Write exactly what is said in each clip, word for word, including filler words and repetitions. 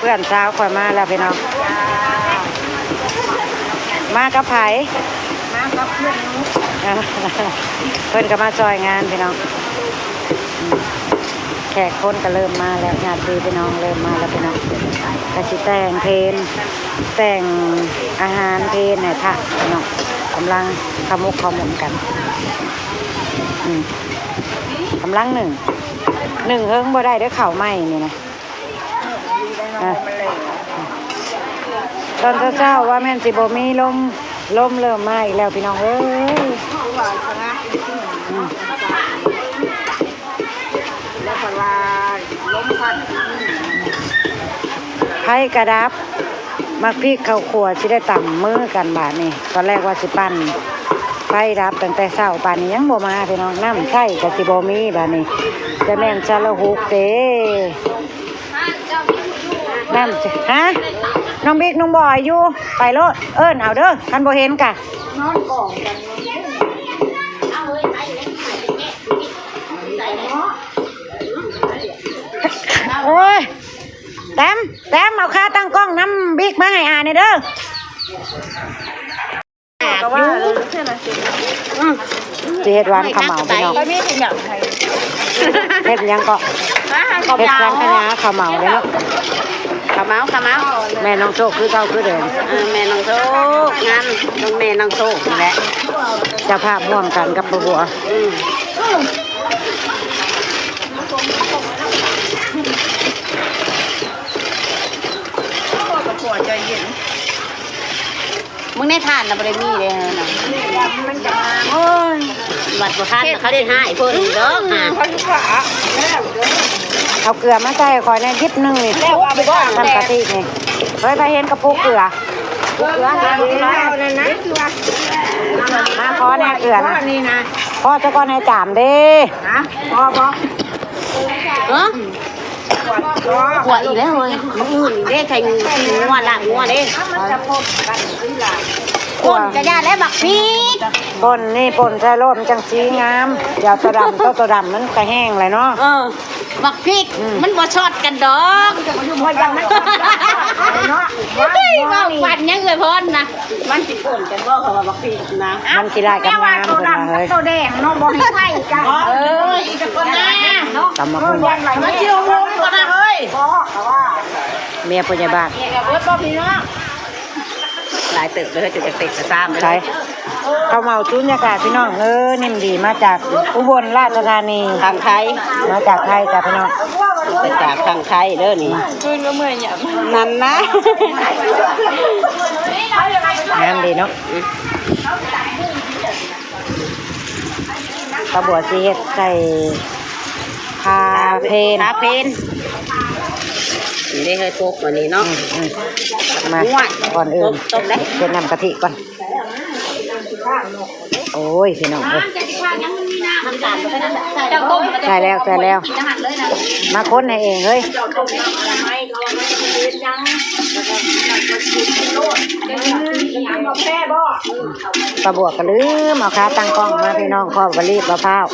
เพื่อนสาวข่อยมาแล้วพี่น้อง มากับไผ มากับเพื่อนหนู เพิ่นก็มาซอยงานพี่น้อง แขกคนก็เริ่มมาแล้ว ญาติพี่น้องเริ่มมาแล้วพี่น้อง ก็สิแต่งเพลง แต่งอาหารเพลงให้พระพี่น้อง กำลังขมุกขมุนกัน อืม กำลังนึ่ง นึ่งเฮิงบ่ได้เด้อ ข้าวไหม้นี่นะ อ่ะ ตอนเช้าๆ ว่าแม่นสิบ่มีลม ลมเริ่มมาอีกแล้วพี่น้องเอ้ย อืม แล้วก็ว่าลมพัด ไฟกระดับ หมากพริกข้าวคั่วสิได้ตำมื้อกันบาดนี้ ตอนแรกว่าสิปั่น ไฟดับตั้งแต่เช้า ป่านนี้ยังบ่มาพี่น้อง น้ำใช้ก็สิบ่มีบาดนี้ จะแม่นสารหุกเด้ น้ำจะ ฮะ น้องบิ๊กน้องบอยอยู่ ไปโลด เอิ้นเอาเด้อ คันบ่เห็นกะ นอนกองกัน โอ้ย แต้ม แต้ม เอาค่าตั้งกล้องน้ำบิ๊กมาให้อ่านหน่อยเด้อ ก็ว่าเลยเพื่อนนะสิ อืม สิเฮ็ดหวานข้าวเหมาพี่น้อง ไปมีขยับให้ เฮ็ดหยังก็ ข้าว เฮ็ด เหมา สังขยาข้าวเหมาเด้อเนาะ ข้าวเหมา ข้าวเหมา แม่น้องโชคคือเก่าคือเดิม เออ แม่น้องโชค งานน้องแม่น้องโชคนี่แหละ เจ้าภาพร่วมกันกับป้าบัว อืม กับผัวใจเย็น มึงได้ทานนะ บ่ได้มีเลยนะ มันจะมา โอ้ย บัดบ่ทันเขาได้หายเพิ่นดอกค่ะ เขาคือว่า เอาเกลือมาใส่ขอในนิดนึงนี่ แล้วว่าไปทาน น้ำกะทินี่ เฮ้ย ไปเห็นกระปุกเกลือ เกลือ เกลือนั่นนะ มาขอแน่เกลือนะ นี่นะ พ่อเจ้าก็ในจามเด้ ฮะ พอบ่ เออ ขวดอีกแล้วเฮ้ย มื้ออื่นอีกเด้ ใส่ขี้งัว ลาบงัวเด้ มันจะพบกันที่หลัง ป่นกะยาและบักพริก ป่นนี่ป่นใส่โลดมันจังสีงาม เดี๋ยวตัวดำ ตัว ตัวดำมันกะแห้งเลยเนาะ เออ บักพริก อืม มันบ่ชอดกันดอก มันจะมาอยู่หมดกันเนาะ เฮ้ย ว่าควันยังเอื้อยพรนะ มันสิป่นกันบ่ เขาว่าบักพริกนะ มันสิลายกับงาม แม่ว่าตัวดำกับตัวแดงเนาะ บ่ให้ใส่กัน เออ เนาะ ตำบักหุ่ง มันสิเอาวงก่อนนะเฮ้ย เมียผู้ใหญ่บ้าน เมียกับเบิดบ่พี่น้อง หลายเติบเลย จะเต็กจะซ้ำ ใช่ ข้าวเหมาสูญญากาศพี่น้อง เออ นิ่มดี มาจากอุบลราชธานี ทางไทย มาจากไทยจ้ะพี่น้อง ไปจากทางไทยเด้อนี่ คืนก็เมื่อยเนี่ย นั่นนะ งามดีเนาะ ป้าบัวสิเฮ็ดใส่ผ้าเพน ผ้าเพน นี่ได้ให้พกวันนี้เนาะ อืม อืม มา นวด ก่อนอื่น ต้ม ต้มได้ เฮ็ดน้ำกะทิก่อน โอ้ย พี่น้องเอ้ย ใส่แล้ว ใส่แล้ว มาคนให้เองเฮ้ย ป้าบัวก็ลืมเอาขาตั้งกล้องมาพี่น้อง ขอบ่รีบบ่พร้าว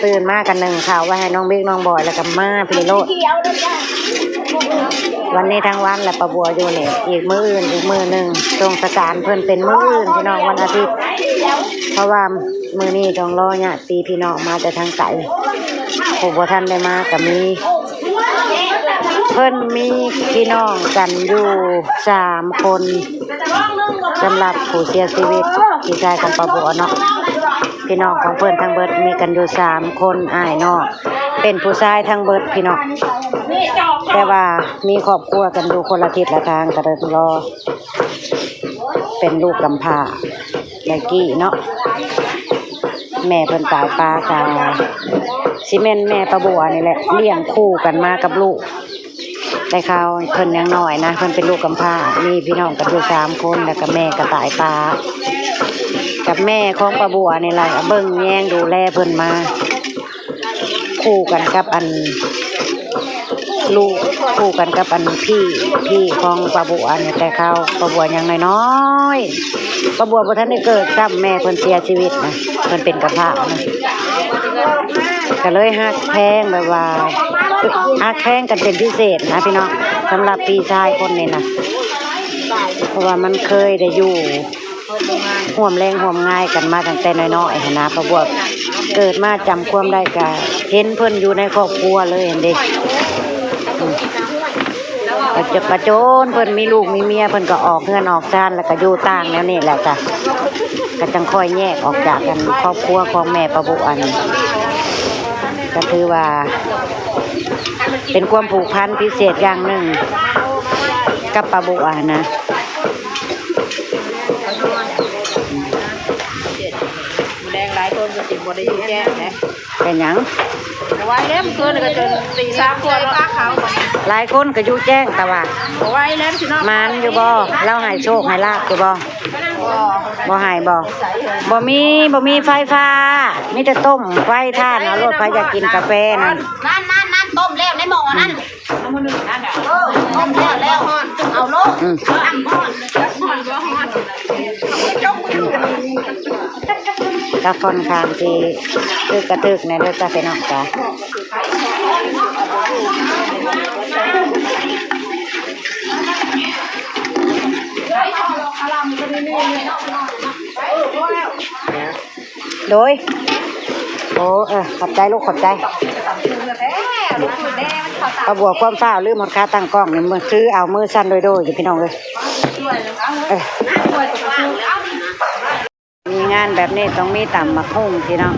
ตื่นมากันนึ่งข้าวไว้ให้น้องบิ๊กน้องบอย แล้วก็มาพี่โลด วันนี้ทั้งวันแหละป้าบัวอยู่นี่ อีกมื้ออื่นอีกมื้อหนึ่ง สงสการเพิ่นเป็นมื้ออื่นพี่น้อง วันอาทิตย์ เพราะว่ามื้อนี้ต้องรอญาติพี่น้องมาแต่ทางไกล ผู้บ่ทันได้มาก็มี เพิ่นมีพี่น้องกันอยู่สามคน สำหรับผู้เสียชีวิต พี่ชายของป้าบัวเนาะ พี่น้องของเพิ่นทั้งเบิดมีกันอยู่สามคน อ้ายน้อง เป็นผู้ชายทั้งเบิดพี่น้อง แต่ว่ามีครอบครัวกันอยู่คนละทิศละทาง ก็เลยรอ เป็นลูกกำพร้า แม่กี้เนาะ แม่เพิ่นตายปากา สิแม่นแม่ป้าบัวนี่แหละ เลี้ยงคู่กันมากับลูก แต่เขาเพิ่นยังน้อยนะ เพิ่นเป็นลูกกำพร้า มีพี่น้องกันอยู่สามคน แล้วก็แม่ก็ตายปา กับแม่ของป้าบัวนี่แหละ เบิ่งแยงดูแลเพิ่นมา คู่กันกับอัน ลูก คู่กันกับอันพี่ พี่ของป้าบัวนี่ แต่เขาป้าบัวยังน้อยๆ ป้าบัวบ่ทันได้เกิดซ้ำ แม่เพิ่นเสียชีวิตนะ เพิ่นเป็นกำพร้านะ ก็เลยฮักแพงแบบว่า ฮักแพงกันเป็นพิเศษนะพี่น้อง สำหรับพี่ชายคนนี้นะ เพราะว่ามันเคยได้อยู่ร่วมแรงร่วมงานกันมาตั้งแต่น้อยๆหั้นนะ ป้าบัวเกิดมาจำความได้ก็เห็นเพิ่นอยู่ในครอบครัวเลยหั้นเด้ อืม ก็จะกระโจนเพิ่นมีลูกมีเมีย เพิ่นก็ออกเฮือนออกซาน แล้วก็อยู่ต่างแนวนี้แหละจ้ะ ก็จังค่อยแยกออกจากกัน ครอบครัวของแม่ป้าบัวนี่ ก็ถือว่า เป็นความผูกพันพิเศษอย่างหนึ่งกับป้าบัวนะ แดงหลายคนก็สิบ่ได้อยู่แจ้งนะ เป็นหยัง บ่ไหวแล้ว เมื่อคืนก็จนตีสามกว่าแล้ว หลายคนก็อยู่แจ้ง แต่ว่า บ่ไหวแล้วพี่น้อง หมานอยู่บ่ ลาวให้โชคให้ลาภอยู่บ่ บ่ บ่ให้บ่ บ่มี บ่มีไฟฟ้า มีแต่ต้มไฟถ่านเอาโลด ไผอยากกินกาแฟนั่น นั่นนั่นนั่น ต้มแล้วในหม้อนั่น เออ ต้มแล้วแล้ว เอาโลด อืม ตั้งหม้อ ก็ค่อนข้างที่ตึกกระตึกในเด้อจ้าพี่น้องจ้า โดย โอ้ เออ ขอบใจลูก ขอบใจ ป้าบัวความฟ้าวลืมหมดค่าตั้งกล้องนี่ มือถือเอามือสั่นโดยๆอยู่พี่น้องเอ้ย เออ มีงานแบบนี้ต้องมีตำบักหุ่งพี่น้อง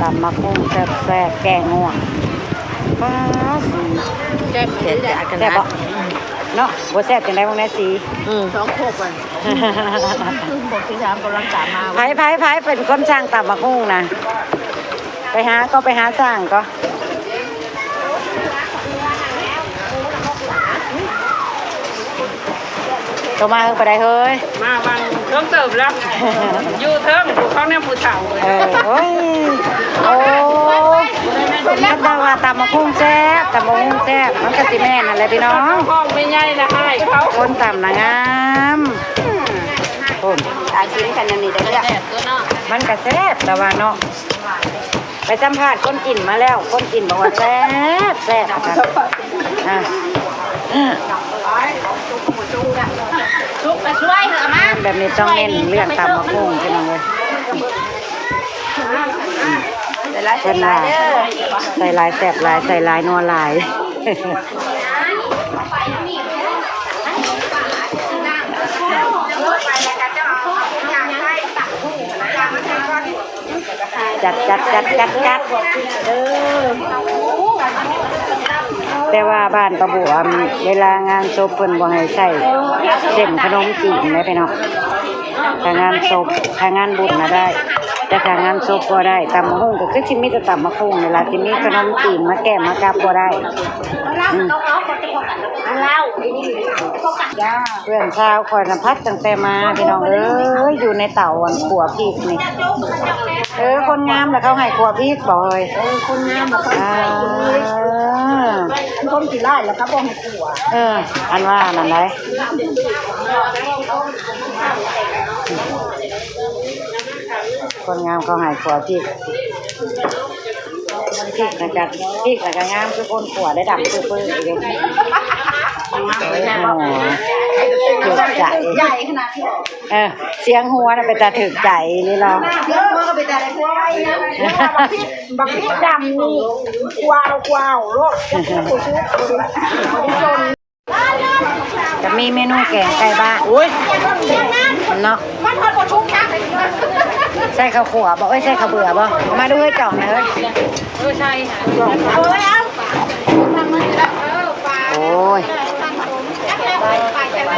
ตำบักหุ่งแซ่บๆ แกงง่วง ป๊าด แซ่บเผ็ดจัดกันนะ แซ่บบ่ เนาะ บ่แซ่บจังได๋ พวกนี้สี อืม สองโคกก่อน พวกที่สามกำลังตามมา ไผ ไผ ไผเป็นคนสั่งตำบักหุ่งนะ ไปหาก็ไปหาสั่งก็ ก็มาเพิ่งไปได้เฮ้ย มาบางเพิ่งเติบแล้ว อยู่เทิงผู้เขาเนี่ยผู้เฒ่า เออ โอ้ย โอ้ มันต้องว่าตำบักหุ่งแซ่บ ตำบักหุ่งแซ่บ มันก็สิแม่นนั่นแหละพี่น้อง ห้องไม่ใหญ่นะ ให้เขา คนตำนะงาม คน อาชีพกันอย่างนี้เด้อ มันก็แซ่บ แต่ว่าเนาะ ไปสัมภาษณ์คนกินมาแล้ว คนกินบอกว่าแซ่บ แซ่บ อ่ะ อ่ะ ลูกไปช่วยเถอะมา แบบนี้ต้องเน้นเรื่องตำบักหุ่งพี่น้องเอ้ย ใส่หลาย เพิ่นว่า ใส่หลายแซ่บหลาย ใส่หลายนัวหลาย จัด จัด จัด จัด จัด เออ แต่ว่าบ้านป้าบัว เวลางานศพเพิ่นบ่ให้ใส่เส้นขนมจีนเด้อพี่น้อง ถ้างานศพ ถ้างานบุญน่ะได้ แต่ถ้างานศพบ่ได้ ตำบักหุ่งก็คือสิมีแต่ตำบักหุ่งนี่ล่ะ สิมีขนมจีนมาแก้มมากับบ่ได้ อืม เพื่อนสาวข้อยน่ะพัดตั้งแต่มาพี่น้องเอ้ย อยู่ในเตาอันขั่วพริกนี่ เออ คนงามแล้วเขาให้ขั่วพริกบ่เฮ้ย เออ คนงามแล้วเขาให้ขั่วพริก อ่า คนขี้ร้ายแล้วเขาบ่ให้ขั่ว เออ อันว่านั่นได๋ คนงามเขาให้ขั่วพริก พริกนะจ๊ะ พริกนะก็งามคือคนขั่วได้ดำปื้อๆอยู่ โอ้โห ถูกใจ ใหญ่ขนาดนี้ เออ เสียงหัวน่ะเป็นตาถูกใจเลยเนาะ เสียงหัวก็เป็นตาถูกใจนะ บักพริกดำนี่ กวาวกวาวโลด จะมีเมนูแกงไก่บ้าน อุ้ย เนาะ มันพอประชุมกัน ใส่ข้าวขั่วบ่ เอ้ย ใส่ข้าวเบื่อบ่ มาดูให้จ่องหน่อยเอ้ย เออ ใช่ค่ะ โอ้ย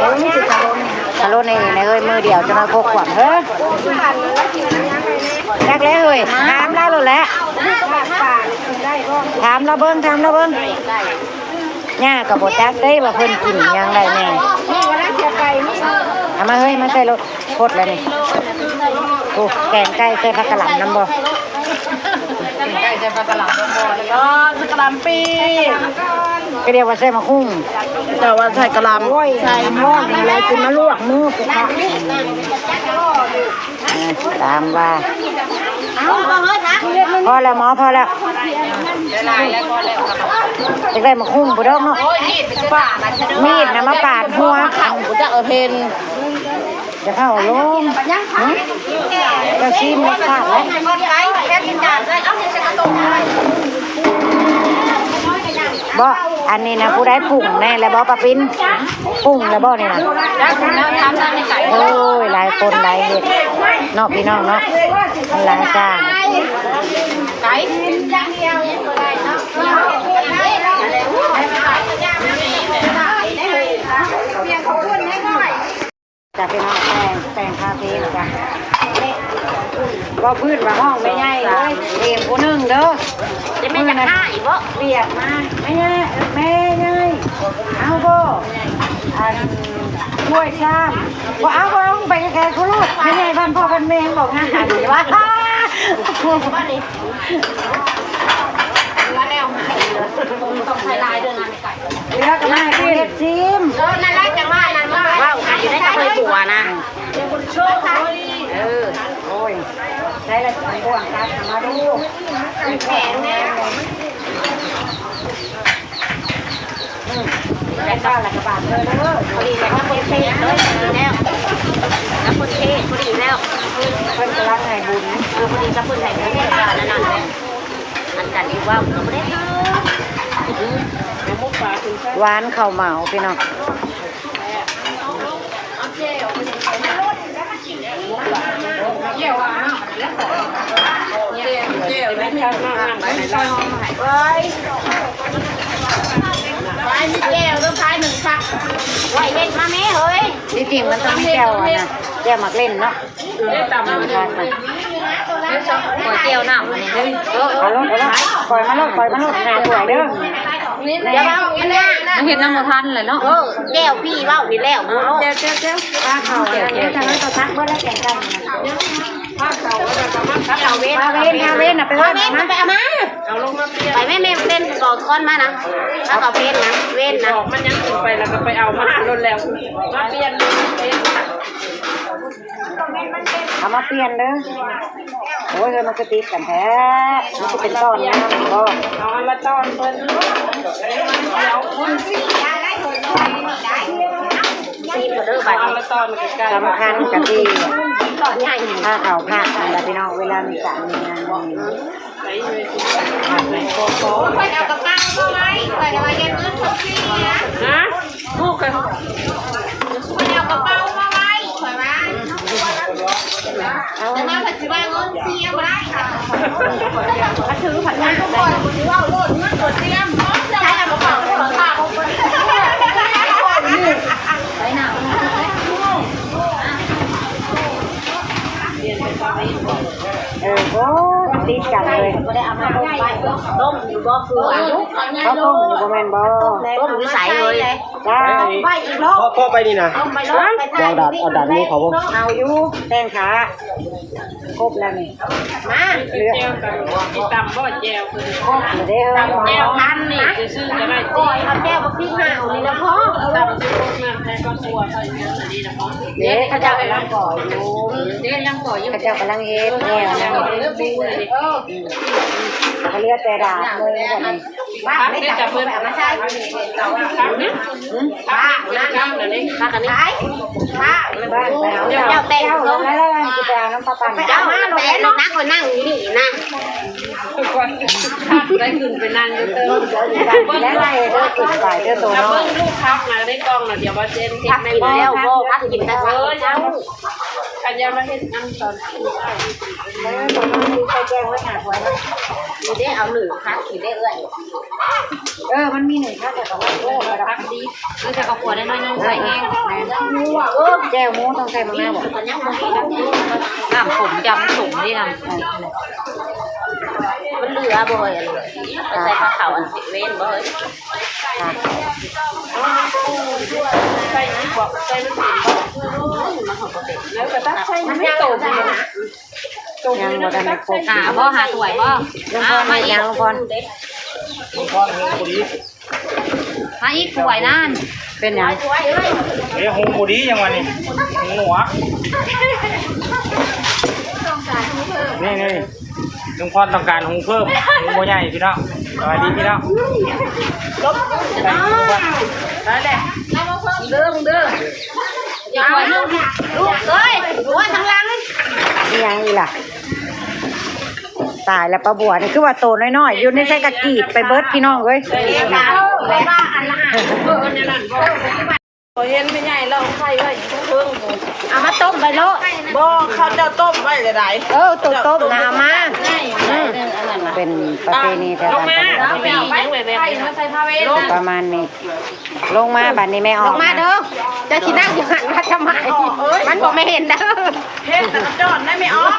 โอ้ย มันสิทะลุนี่ ทะลุนี่นะเฮ้ย มือเดียวจะมาพกขวด เฮ้ย จักแล้วเฮ้ย ถามแล้วโลดแหละ ถามแล้วเบิ่ง ถามแล้วเบิ่ง ย่าก็บ่จักเด้ว่าเพิ่นกินหยังได้แน่ เอามาเฮ้ย มาใส่รถ พดแล้วนี่ โอ้ แกงไก่ใส่ผักกะหล่ำนำบ่ แกงไก่ใส่ผักกะหล่ำนำบ่ แล้วก็ผักกะหล่ำปี ก็เรียกว่าใส่มะฮุ่ง แต่ว่าใส่กะหล่ำ โอ้ย ใส่หม้อนี่เลย สิมาลวกมือกูค่ะ เออ ตามว่า พอแล้วหมอ พอแล้ว จะได้มะฮุ่งผู้ดอกเนาะ มีดนะมาปาดหัว กูจะเอาเพน จะเข้าลงหึ เจ้าซีมรสชาติแล้ว บ่ อันนี้นะ ผู้ใดปรุงแน่แล้วบ่ ป้าปิ้น ปรุงแล้วบ่นี่นะ โอ้ย หลายคนหลายเฮ็ดเนาะ พี่น้องเนาะ มันหลายจาน จ้ะพี่น้อง แป้ง แป้งคาเฟ่จ้ะ ว่าพื้นว่าห้องแม่ใหญ่เอ้ย เองผู้หนึ่งเด้อ จะแม่จะฆ่าอีกบ่ เวียดมา แม่ใหญ่ แม่ใหญ่ เอาบ่ อัน ถ้วยชาม บ่เอา บ่เอา ไปไกลๆ กูโลด แม่ใหญ่บ้านพ่อบ้านแม่บอกงานอันนี้ว่า มาแล้ว ต้องใช้ลายเดินงานในไก่ เหลือก็มาให้เพิ่นเฮ็ดชิม เออ นั่นแหละจังว่านั่นว่า ว้าว อยู่ในกระเทยบัวนะ เออ โอ้ย ได้ละสองบ่วง ตักมาดู แข็งแน่ อืม ได้ข้าวละกะบาทเลยเด้อ พอดีแล้ว คนเทศเลย พอดีแล้ว แล้วคนเทศ พอดีแล้ว เพิ่นกำลังให้บุญ เออ พอดีกับเพิ่นให้บุญ นั่นน่ะ อันกันที่ว่าก็บ่ได้ หวานข้าวเหมาพี่น้อง พายมีแจ่วด้วย พายหนึ่งค่ะ ไว้เฮ็ดมาแม่เฮ้ย ที่จริงมันต้องมีแจ่วอะนะ แจ่วหมากเล่นเนาะ ก๋วยเตี๋ยวน้ำอันนี้เด้อ เอาลง เอาลง ปล่อยมาลง ปล่อยมาลง หาสวยเด้อ เดี๋ยวมันยากนะ มันเฮ็ดน้ำบ่ทันเลยเนาะ เออ แจ่วพี่เว้าผิดแล้ว เอาลง แจ่ว แจ่ว แจ่ว ปลาเผา แจ่ว แจ่ว แจ่ว จะให้ตัวตักเบิดแล้วแกงไก่นะ ปลาเผา ปลาเวน ปลาเวนน่ะ ไปว่ามา ไปเอามา เอาลงมาเปลี่ยน ไปแม่ แม่เล่นก่อน ก้อนมานะ แล้วก็เวนนะ เวนนะ มันยังกินไปแล้วก็ไปเอามาโลดแล้ว มาเปลี่ยน เอามาเปลี่ยนเด้อ โอ้ย เฮ้ย มันก็ติดกันแท้ มันก็เป็นตอนนะบ่ เอามาตอนเพิ่น ซีมเด้อบัดนี้ เอามาตอนกัน สำคัญกะทิ ตอนใหญ่ ผ้าขาวผ้าอันละพี่น้อง เวลามีการมีงานมี ไปเอากระเป๋ามาไว้ ไปเอาไว้เงินเขาเสีย ฮะ ลูกกัน ไปเอากระเป๋ามาไว้ ไปว่า เอา แต่ว่าปัจจุบันเงินเสียบ่ได้ค่ะ มาถือผัดงานทุกคน ถือว่าโลดเงินตัวเตรียม ใช้เอากระเป๋าไปฝากคน ไปหนาว เออ โอ้ ติดกันเลย บ่ได้เอามาต้มไว้ ต้มอยู่บ่คือ เขาต้มอยู่บ่แม่นบ่ ต้มอยู่ใสเลย จ้า ไปอีกรอบ พ่อ พ่อไปนี่นะ ต้มไปรอบ ไป เดี๋ยวเอาดาบ เอาดาบนี้เขาบ่ เอาอยู่ แป้งขา ครบแล้วนี่ มา เหลือ แจ่วกัน มีตำบ่แจ่ว ครบอยู่เด้อ แจ่วพันนี่ ซื้อๆก็ได้ โอ้ย เอาแจ่วบักพริกหาวนี่นะพ่อ ตำซื้อมาแค่ก็ครัวไปอย่างนี้นะพ่อ เด้ เขาเจ้ากำลังก่ออยู่ เด้ยังก่ออยู่ เขาเจ้ากำลังเฮ็ดแนวนะ เออ เขาเหลือแต่ดาบเลยแบบนี้ ผักนี่กับเพิ่น เอามาใส่ ผักนี่ ผักอันนี้ ผักอันนี้ บ้านไปเอา เจ้าแต่ง เจ้า แล้ว แล้ว แล้ว แล้ว แล้ว แล้ว ไปเอามา ไปเอา แล้ว แล้ว นั่ง นั่งอยู่นี่นะ ได้ขึ้นไปนั่งอยู่เติม แล้วไล่เด้อ กินไปเด้อตัวน้อง เบิ่งลูกพักนะในกล่องนะ เดี๋ยวว่าเจนเฮ็ด พัก ไม่ กิน ได้ แล้วบ่ พักกินแต่ เออ เช้า เช้า อันยามาเฮ็ดน้ำตอน เออ ตัวน้องมีไข่แกงไว้หาหัวนะ นี่ได้เอาหนึ่งพักกินได้เอื้อย เออ มันมีหนึ่งพักแต่ว่าโอ้ พักดี มันจะเอาขวดได้น้อยนึงใส่แห้ง แม่น เออ แจ่วหมูต้องใส่มะนาวบ่ น้ำขม ยำขมนี่นะ มันเหลือบ่อยอะเลย ใส่ผ้าขาวอันเว้นบ่เฮ้ย ค่ะ ใส่นี่บอก ใส่มันเป็นบ่ มันของปกติ แล้วก็ตักใส่มันไม่โตดีนะ ยังบ่ทันได้ครบ หาบ่ หาถ้วยบ่ ลุงพร อ่า มาอีก ยังลุงพร ลุงพร ลุงพร พอดี มาอีกถ้วยนั่น เป็นหยัง เอ้ย หุงบ่ดีจังวะนี่ หุงหนวก นี่นี่ ลุงพรต้องการหุงเพิ่ม หุงบ่ใหญ่พี่น้อง สวัสดีพี่น้อง ได้แหละ เด้อ เด้อ เอาลูก ลูกเอ้ย หัวทางหลัง อีหยังอีหล่ะ ตายแล้ว ป้าบัวนี่คือว่าโตน้อยๆ อยู่ในไส้กะกีดไปเบิดพี่น้องเอ้ย เห็นไม่ใหญ่เราไข่ไว้อยู่เทิง เอามาต้มไปโลด บ่ เขาเจ้าต้มไว้เลยได้ เออ ตัวต้มนะเอามา อืม เป็นประเพณีแถวบ้านเขาเรียกว่าประเพณี ประมาณนี้ ลงมาบัดนี้แม่ออก ลงมาเด้อ จะสินั่งอยู่หันมาทำไม มันบ่แม่นเด้อ เฮ็ดแล้วก็จอดได้ไม่ออก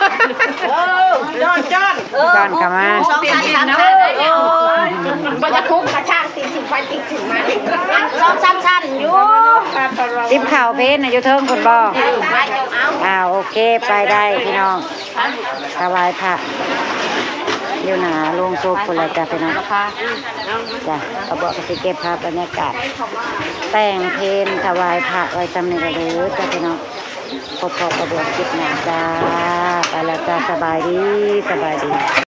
เออ จอด จอด เออ จอดเข้ามา สองสามสามสาม เออ บ่จะคุกกระชากตีนถึงไปตีนถึงมา สองสามชั้นอยู่ ติบข่าวเพชรนะอยู่เทิงคุณบ่ ไปเอา อ่า โอเค ไปได้พี่น้อง ถวายพระ อยู่หน้าโรงศพพุ้นละจ้ะพี่น้อง จ้ะ ป้าบัวก็สิเก็บภาพบรรยากาศ แต่งเพลงถวายพระไว้ซ้ำนี่ละเด้อจ้ะพี่น้อง พบพอป้าบัวคลิปหน้าจ้า ไปแล้วจ้า สบายดี สบายดี